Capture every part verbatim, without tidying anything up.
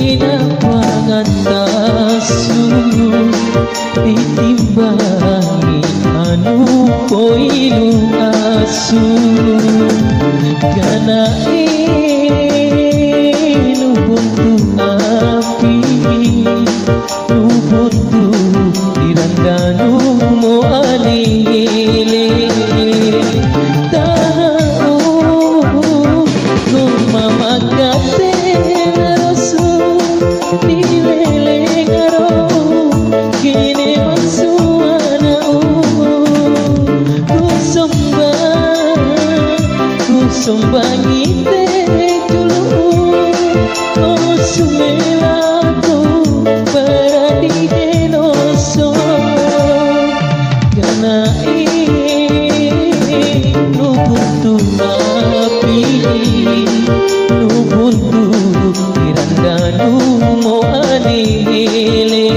Ina pangantasu, itimbangi anu po ilu asu, gana inu buntu api. Nu buntu tirandanu mo anile. Tana o, no mamakate ngarosu, nilele ngaro, kine mansuana o. Kusomba, kusomba ngite tulu. O sumela ko para di henoso. Gana i, nu buntu api, nu buntu tirandanu mo anile.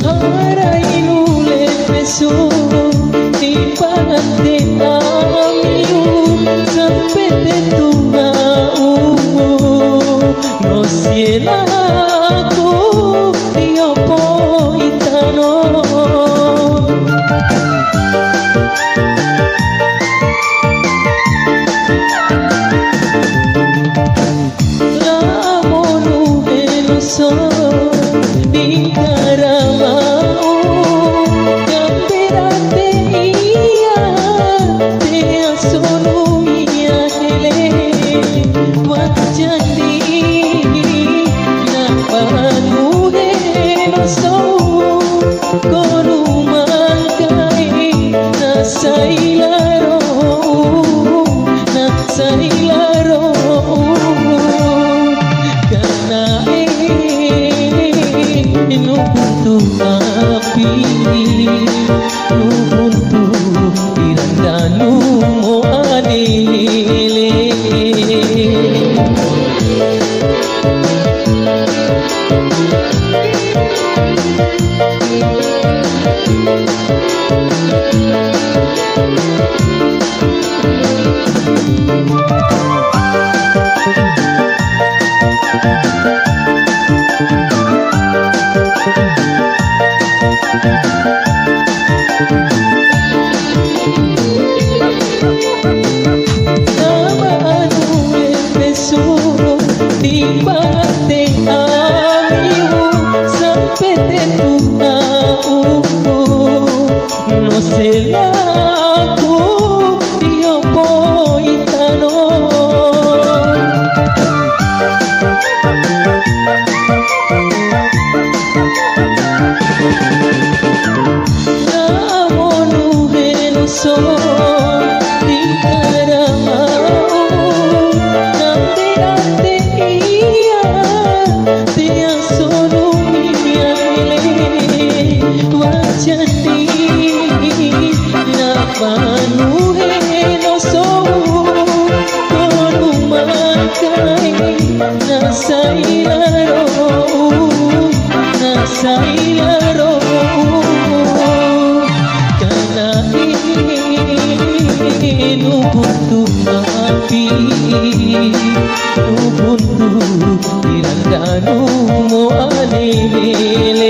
Para inule pesu, ni pangante amiu, sampete tu mau, no siela ko dio po itano. Lamonu henoso, ni karamau, kamberate iya, te asonu iya hele, wachandi, na panu henoso, konu mangkai, na sailaro, na sailaro, gana i, nu buntu api, nu buntu tirandanu mo anile. Lamonu henoso, ni pangante amiu, sampete tu mau, no siela ko dio po itano. Lamonu henoso, ni karamau, kamberate iya, te asonu iya hele, wachandi, na panu henoso, konu mangkai, na sailaro, na sailaro, gana i, nu buntu api, nu buntu tirandanu mo anile.